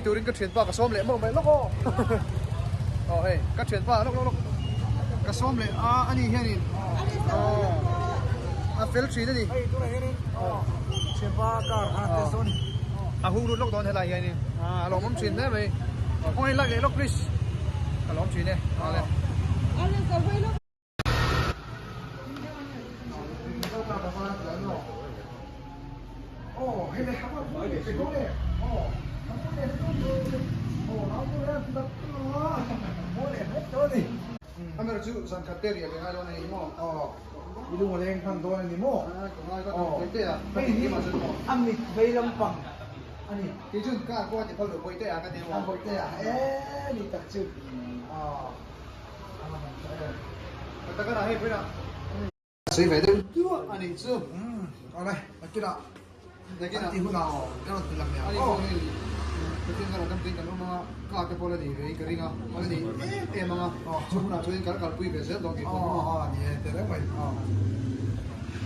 Turin ka thianpa ka sawm leh mawlh mai lawk aw. Aw hei ka thianpa lawk lawk lawk ka sawm leh a ani hianin aw a fel thin ani. Hei tunah hianin aw thianpa car kha test dawn ani. A hung lut lawk dawn helai hianin a lawmawm thin hle mai. Khawngaih like leh lawk please. Ka lawm thin e. Awle. Amir chu zan khat te riah ve ngai dawn a ni maw? I lung a leng hman dawn a ni maw? Hei hi a mit vei lampang a ni. Kei chuan car pawh a ti phal lo Bawihte ah ka ti maw? Bawihte ah e ni tak chu. Sei ve deuh duah a nih chu. Awle, nakinah nakinah ti hunah aw ka rawn ti lang leh ang aw. Pathian ka rawn dam tuin kan awm anga, ka te pawh la nei ve in ka ring a, a la nei em em anga, chu hunah chuan kan kalpui ve zel dawn kei pawh. Aw ni e, ti reng mai.